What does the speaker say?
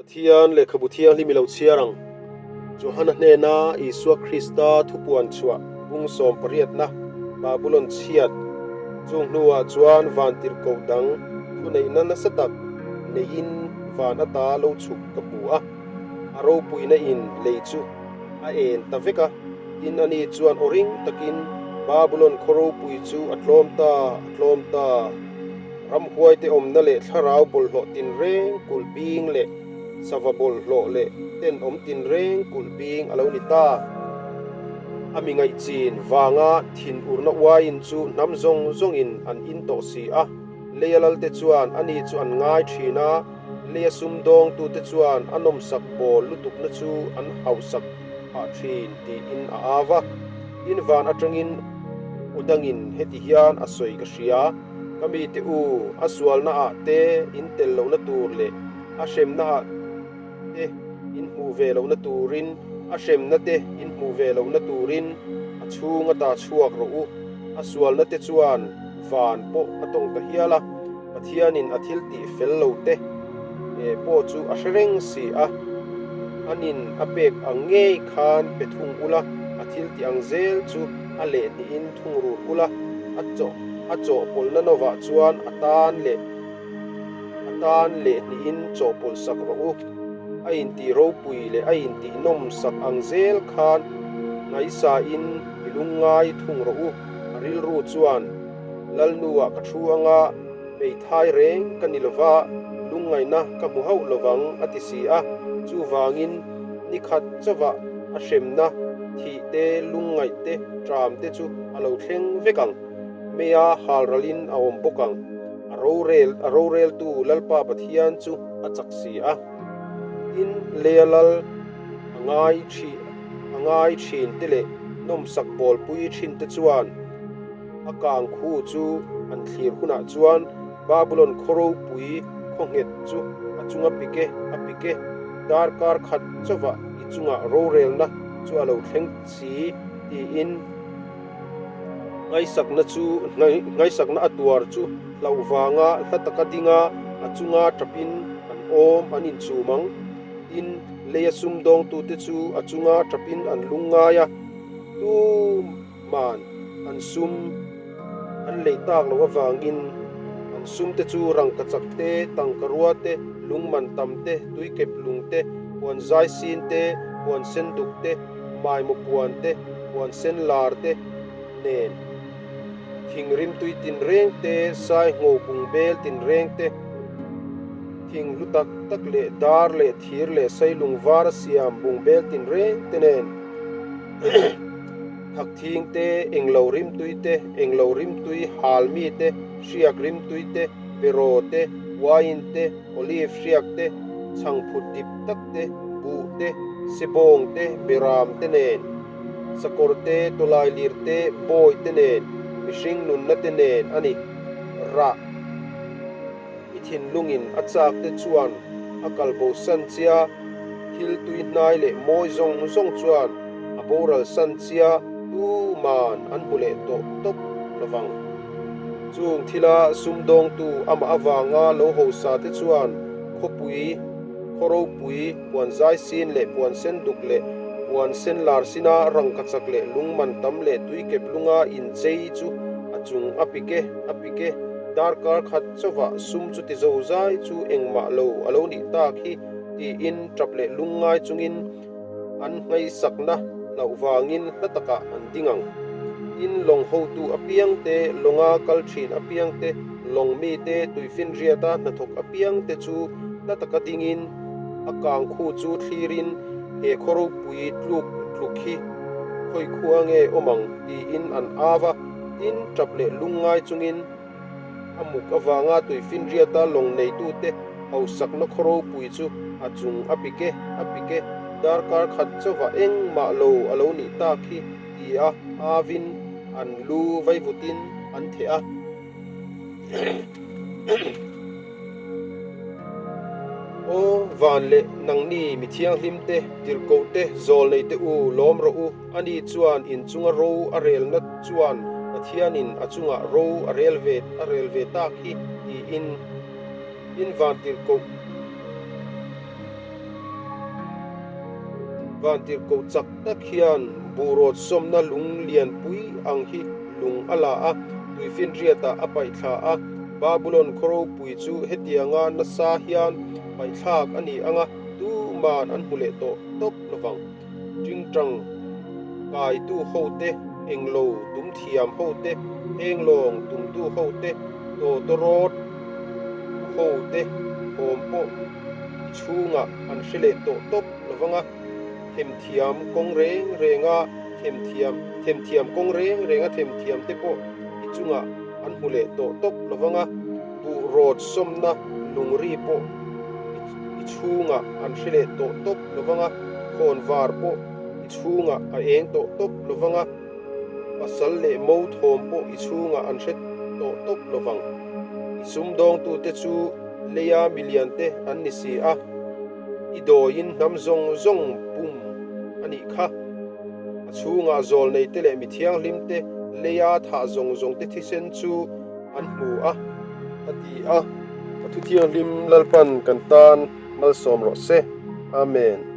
Pathian lehkhabu thianghlim i lo chhiar ang. Johana hnena Isua Krista thupuan chhuah bung sawm pariatna Babulon chhiat chung hnuah chuan vantirhkoh dang thuneihna nasa tak neiin van ata lo chhuk ka hmu a, a ropuina in lei chu a en ta vek a, tin ani chuan aw ring takin Babulon khaw ropui chu a tlawm ta, a tlawm ta. Ramhuaite awmna leh thlarau bawlhhlawh tinreng kulh bing leh sava bawlhhlawh leh tenawm tinreng kulh bing a lo ni ta. A mi ngaihchin vanga thinurna uaiin chu hnam zawng zawngin an in tawh si a, leia lalte chuan ani chu an ngai thin a, leia sumdawngtute chuan a nawmsak bawl lutukna chu an hauhsak phah thin tiin a au va. Tin van atangin u dangin heti hian a sawi ka hria. Ka mite u, a sualna ah te in tel lohna tur leh a hremna ah te in hmuh ve lohna turin, a hremna te in hmuh ve lohna turin a chhung ata chhuak rawh u. A sualna te chuan van pawh a tawng ta hial a, Pathianin a thil tih fel lo te pawh chu a hre reng si a, anin a pek ang ngei khan pe thung ula, a thil tih ang zel chu a lehhnihin thungrul ula, a chawh a chawhpawlhna novah chuan a tan leh a tan lehhnihin chawhpawlh sak rawh u. A intih ropui leh a intih nawm sak ang zel khan ngaisain i lungngai thung rawh u. A rilru chuan, Lalnuah ka thu anga hmeithai reng ka ni lova, lungngaihna ka hmu hauh lovang a ti si a. Chuvangin ni khat chauhah a hremna thih te, lungngaih te, ṭam te chu a lo thleng vek ang. Meia halralin a awm bawk ang. A rorel, a roreltu Lalpa Pathian chu a chak si a. Tin, Leia lal a ngai ṭhi, a ngai ṭhin te leh nawmsak bawlpui ṭhin te chuan a kang khu chu an thlir hunah chuan Babulon khaw ropui khaw nghet chu a chunga pik e, a pik e, darkar khat chauhah i chungah rorelna chu a lo thleng si tiin ngaisakna chu ngaisakna a tuar chu hlauh vanga hla taka dinga a chunga tapin an awm an inchum ang. Tin, leia sumdawngtute chu a chunga tapin an lungngai a, tuman an sum an lei tak loh avangin an sumte chu rangkachak te, tangkarua te, lungman tam te, tuikep lung te, puan zai sin te, puan sen duk te, maimaw puan te, puan sen lar te nen, thing rimtui tinreng te, sai ngho bungbel tinreng te, thing hlu tak tak leh dar leh thir leh sailung var a siam bungbel tinreng te nen thakthing te, englo rimtui te, englo rimtui hal mi te, hriak rimtui te, beraw te, wine te, olive hriak te, chhangphut dip tak te, buh te, sebawng te, beram te nen, sakawr te, tawlailir te, bawi te nen, mihring nunna te nen a ni. Rah i thinlungin a chak te chuan a kal bosan chia, thil tui hnai leh mawi zawng zawng chuan a boral san chia tuman an hmu leh tawh tawp lovang. Chung thila sumdawngtu amah avanga lo hosa te chuan khawpui, khaw ropui, puan zai sin leh puan sen duk leh puan sen lar sina rangkachak leh lungman tam leh tuikep lunga inchei chu a chung a pik e, a pik e. Darkar khat chauhah sum chu ti zo zai chu engmah lo a lo nih tak hi tiin tap leh lungngai chungin An ngaihsakna hlauh vangin hla takah an ding ang. Tin, lawng hotu apiang te, lawnga kal thin apiang te, lawng mite, tuifinriata hnathawk apiang te chu hla taka dingin a kang khu chu thlirin he khaw ropui tluk tluk hi khawi khua nge awm ang tiin an au a. Tin, tap leh lungngai chungin A muk avanga tuifinriata lawng neitute hausakna khaw ropui chu a chung a pik e, a pik e, darkar khat chauhah engmah lo a lo nih tak hi ti a avin an lu vaivutin an theh a. Aw van leh nangni mi thianghlim te, tirhkoh te, zawl nei te u, lawm rawh u. Ani chuan inchunga ro a relna chuan Pathianin a chungah ro a rel ve a rel ve tak hi tiin in van tirhkoh. Vantirhkoh chak tak hian buhrawt sawmna lung lianpui ang hi lung a la a, tuifinriatah a paihthla a. Babulon khaw ropui chu hetianga nasa hian paihthlak a ni ang a, tuman an hmu leh tawh tawp lovang. Tingtang kaitu hote, englo tum thiam hote, henglawng tumtu hote, tawtawrawt hote thawm pawh i chhungah an hre leh tawh tawp lovang a, themthiam kawng reng renga themthiam themthiam kawng reng renga themthiam te pawh i chungah an hmu leh tawh tawp lovang a, buh rawt sawmna lungri pawh i chhungah an hre leh tawh tawp lovang a, khawnvar pawh i chhungah a eng tawh tawp lovang a, pasal leh mo thawm pawh i chhungah an hre tawh tawp lovang. I sumdawngtute chu leia miliante an ni si a, i dawiin hnam zawng zawng pum a nih kha. A chhungah zawlneite leh mi thianghlimte leia thah zawng zawngte thisen chu an hmu a, a ti a. Ka thu thianghlim Lalpan kan tan malsawm rawh se. Amen.